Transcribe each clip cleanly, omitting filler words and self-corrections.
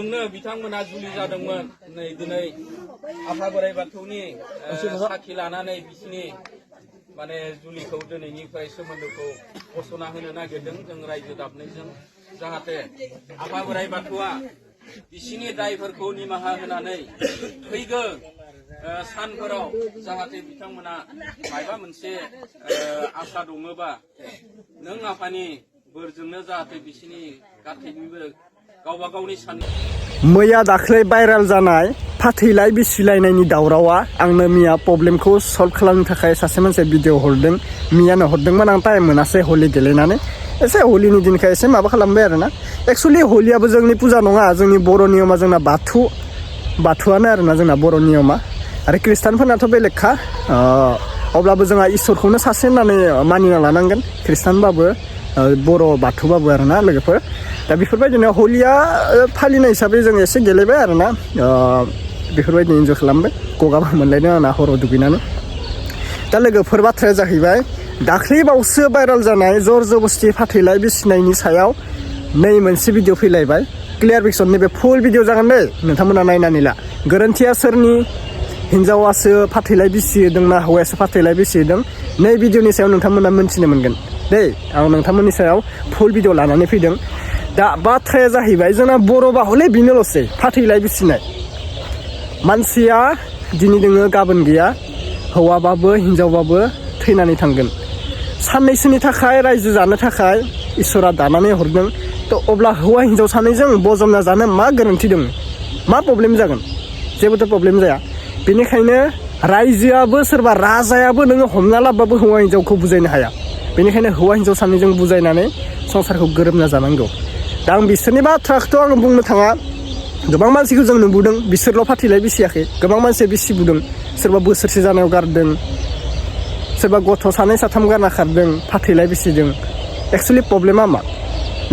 बिथांमोना जुलि जादोंमोन नै दिनै आफा बोराइ बाथौनि साखि लानानै बिसिनि माने जुलिखौ दिनैनिफ्राय सोमोन्दोखौ बसना होनो नागिरदों जों रायजो दाबनैजों जाहाथे आफा बोराइ बाथौआ बिसिनि दायफोरखौ निमाहा होनानै फैगौ सानफोराव जाहाथे बिथांमोना मायबा मोनसे आसा दङबा नों आफानि बोरजोंनो जाहाथे बिसिनि गासैनिबो गावबा गावनि सान मैया दाख्लै भाइराल जानाय फाथैलाय बिसिलायनायनि दावरावा आंनो मिया प्रब्लेमखौ सल्भ खालामनो थाखाय सासे मानसिया भिडिअ हरदों मियानो हरदोंमोन आं टाइम मोनासै हलि गेलेनानै एसे हलिनि दिनखाय एसे माबा खालामबाय आरोना एक्चुअली हलियाबो जोंनि फुजा नङा जोंनि बर' नियमा जोंना बाथौआनो आरोना जोंना बर' नियमा आरो ख्रिस्टानफोरनाथ' बेलेगखा अब्लाबो जोंहा इसोरखौनो सासे होननानै मानिना लानांगोन ख्रिस्टानबाबो बर' बाथौबाबो आरोना लोगोफोर दा बेफोरबायदिनो हलिया फालिनाय हिसाबै जों एसे गेलेबाय आरोना बेफोरबायदि इन्जय खालामबाय गगाबो मोनलायदों आंना हराव दुगैनानै दा लोगोफोर बाथ्राया जाहैबाय दाख्लैबावसो भाइराल जानाय जर जबस्ति फाथैलाय बिसिनायनि सायाव नै मोनसे भिडिअ फैलायबाय क्लियार फिक्सन नैबे फुल भिडिअ जागोन दे नोंथांमोना नायनानै ला गोरोन्थिया सोरनि हिन्जावासो फाथैलाय बिसिहोदों ना हौवायासो फाथैलाय बिसिहोदों नै भिडिअनि सायाव नोंथांमोना मोनथिनो मोनगोन दे आं नोंथांमोननि सायाव फुल भिडिअ लानानै फैदों दा बाथ्राया जाहैबाय जोंना बर'बा हले बेनोल'सै फाथैलाय बिसिनाय मानसिया दिनै दोङो गाबोन गैया हौवाबाबो हिन्जावबाबो थैनानै थांगोन साननैसोनि थाखाय रायजो जानो थाखाय इसोरा दानानै हरदों थ' अब्ला हौवा हिन्जाव सानैजों बजबना जानो मा गोरोन्थि दङ मा प्रब्लेम जागोन जेबोथ' प्रब्लेम जाया बेनिखायनो रायजोआबो सोरबा राजायाबो नोङो हमना लाबाबो हौवा हिन्जावखौ बुजायनो हाया बेनिखायनो हौवा हिन्जाव सानैजों बुजायनानै संसारखौ गोरोबना जानांगौ दा आं बिसोरनि बाथ्राखौथ' आं बुंनो थाङा गोबां मानसिखौ जों नुबोदों बिसोरल' फाथैलाय बिसियाखै गोबां मानसिया बिसिबोदों सोरबा बोसोरसे जानायाव गारदों सोरबा गथ' सानै साथाम गारना खारदों फाथैलाय बिसिदों एक्सुवेलि प्रब्लेमा मा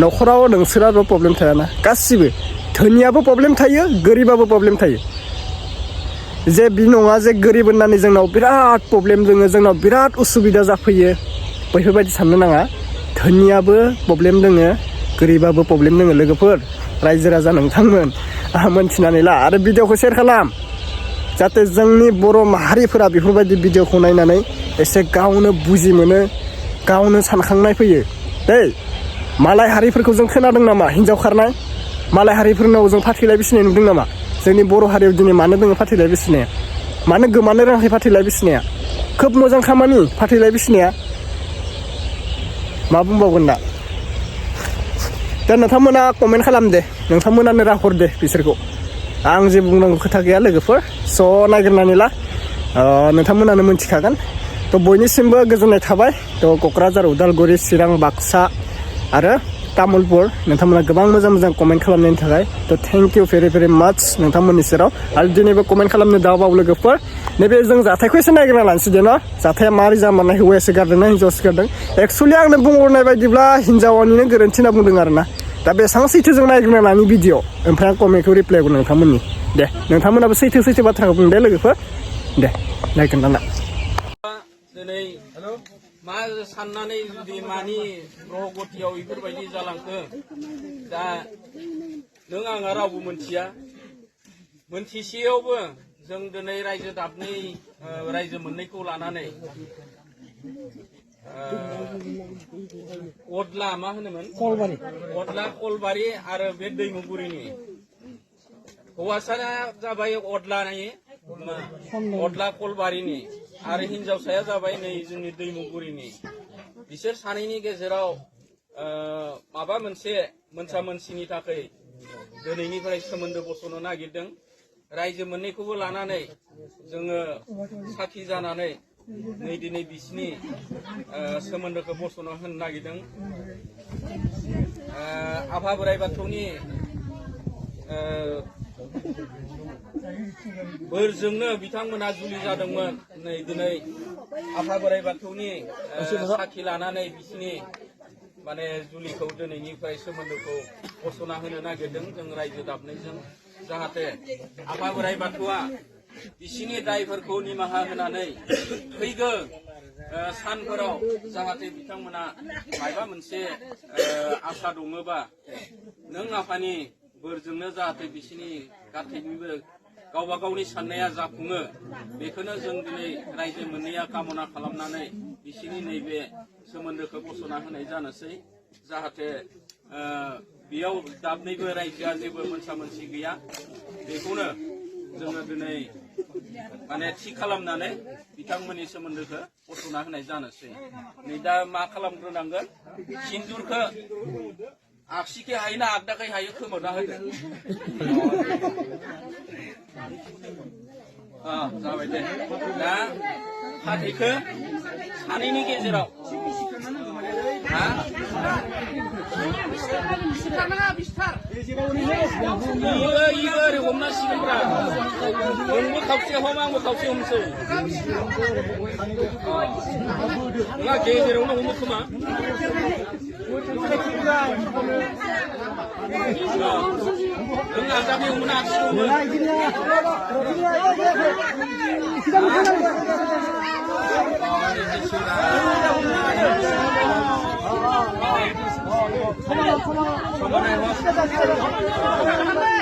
न'खराव नोंसोराबो प्रब्लेम थायाना गासिबो धोनियाबो प्रब्लेम थायो गोरिबाबो प्रब्लेम थायो जे बि नङा जे गोरिब होननानै जोंनाव बिराद प्रब्लेम दोङो जोंनाव बिराद उसुबिदा जाफैयो बैफोरबायदि साननो नाङा धोनियाबो प्रब्लेम दोङो गोरिबाबो प्रब्लेम दोङो लोगोफोर रायजो राजा नोंथांमोन आहा मोनथिनानै ला आरो भिडिअखौ शेयार खालाम जाहाथे जोंनि बर' माहारिफोरा बेफोरबायदि भिडिअखौ नायनानै एसे गावनो बुजि मोनो गावनो सानखांनाय फैयो दै मालाय हारिफोरखौ जों खोनादों नामा हिन्जाव खारनाय मालाय हारिफोरनाव जों फाथैलाय बिसिनाय नुदों नामा जोंनि बर' हारियाव दिनै मानो दोङो फाथैलाय बिसिनाया मानो गोमानो रोङाखै फाथैलाय बिसिनाया खोब मोजां खामानि फाथैलाय बिसिनाया मा बुंबावगोन दा नोंथांमोना कमेन्ट खालाम दे नोंथांमोनानो राहर दे बिसोरखौ आं जे बुंनांगौ खोथा गैया लोगोफोर स' नागिरनानै ला नोंथांमोनानो मोनथिखागोन थ' बयनिसिमबो गोजोननाय थाबाय थ' क'क्राझार उदालगुरि चिरां बाक्सा आरो तामुलपुर नोंथांमोना गोबां मोजां मोजां कमेन्ट खालामनायनि थाखाय थ' थेंक इउ भेरि भेरि माच नोंथांमोननि सेराव आरो दिनैबो कमेन्ट खालामनो दाबाव लोगोफोर नैबे जों जाथायखौ एसे नागिरना लानोसै दे न' जाथाया मारै जामारनाय हौवायासो गारदों ना हिन्जावसो गारदों एक्सुवेलि आंनो बुंहरनाय बायदिब्ला हिन्जावानिनो गोरोन्थि होनना बुंदों आरोना दा बेसेबां सैथो जों नागिरना लानि भिडिअ ओमफ्राय आं कमेन्टखौ रिप्लाय होगोन नोंथांमोननि दे नोंथांमोनाबो सैथो बाथ्राखौ बुं दे लोगोफोर दे नायगोन ना दिनै मा साननानै जुदि मानि ग्रह गतियाव बेफोरबायदि जालांखो दा नों आंहा रावबो मोनथिसेयावबो जों दिनै रायजो दाबनै रायजो मोननैखौ लानानै अदला मा होनोमोन अदला कलबारि आरो बे दैमुगुरिनि हौवासाया जाबाय अदला कलबारिनि आरो हिन्जावसाया जाबाय नै जोंनि दैमुगुरिनि बिसोर सानैनि गेजेराव माबा मोनसे मोनसा मोनसिनि थाखाय दिनैनिफ्राय सोमोन्दो बसनो नागिरदों रायजो मोननैखौबो लानानै जोङो साखि जानानै नै दिनै बिसिनि सोमोन्दोखौ बसनो होनो नागिरदों आफा बोराइ बाथौनि बोरजोंनो बिथांमोना जुलि जादोंमोन नै दिनै आफा बोराइ बाथौनि साखि लानानै बिसिनि माने जुलिखौ दिनैनिफ्राय सोमोन्दोखौ बसना होनो नागिरदों जों रायजो दाबनैजों जाहाथे आफा बोराइ बाथौआ बिसिनि दायफोरखौ निमाहा होनानै फैगौ सानफोराव जाहाथे बिथांमोना मायबा मोनसे आसा दङबा नों आफानि बोरजोंनो जाहाथे बिसिनि गासैनिबो गावबा गावनि साननाया जाफुङो बेखौनो जों दिनै रायजो मोननैया कामना खालामनानै बिसिनि नैबे सोमोन्दोखौ बस'ना होनाय जानोसै जाहाथे बेयाव दाबनैबो रायजोआ जेबो मोनसा मोनसि गैया बेखौनो जोङो दिनै माने थि खालामनानै बिथांमोननि सोमोन्दोखौ बस'ना होनाय जानोसै नै दा मा खालामग्रोनांगोन सिन्दुरखौ आगसिखै हायो ना आगदाखै हायो खोमोरना होदो जाबाय दे दा फाथैखौ सानैनि गेजेराव इयो ओरै हमनांसिगोनब्रा नोंबो खावसे हम आंबो खावसे हमसै नङा गेजेरावनो हमो खोमा नों आगदाखै हमो ना आगसि हमो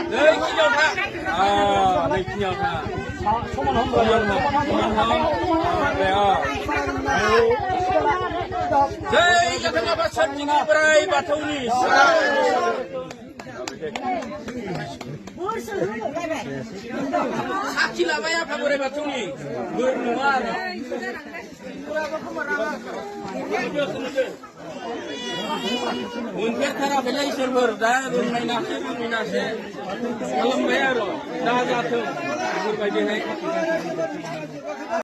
नैखिनियाव था नैखिनियाव था समान हम जै गोथां आफा सोरजिगिरि बोराइ बाथौनि साखि लाबाय आफा बोराइ बाथौनि बोर नङा आरो मोनफेरथाराखैलै इसोरफोर दा रोंनायनासो खालामबाय आरो दा जाथों बेफोरबायदिहाय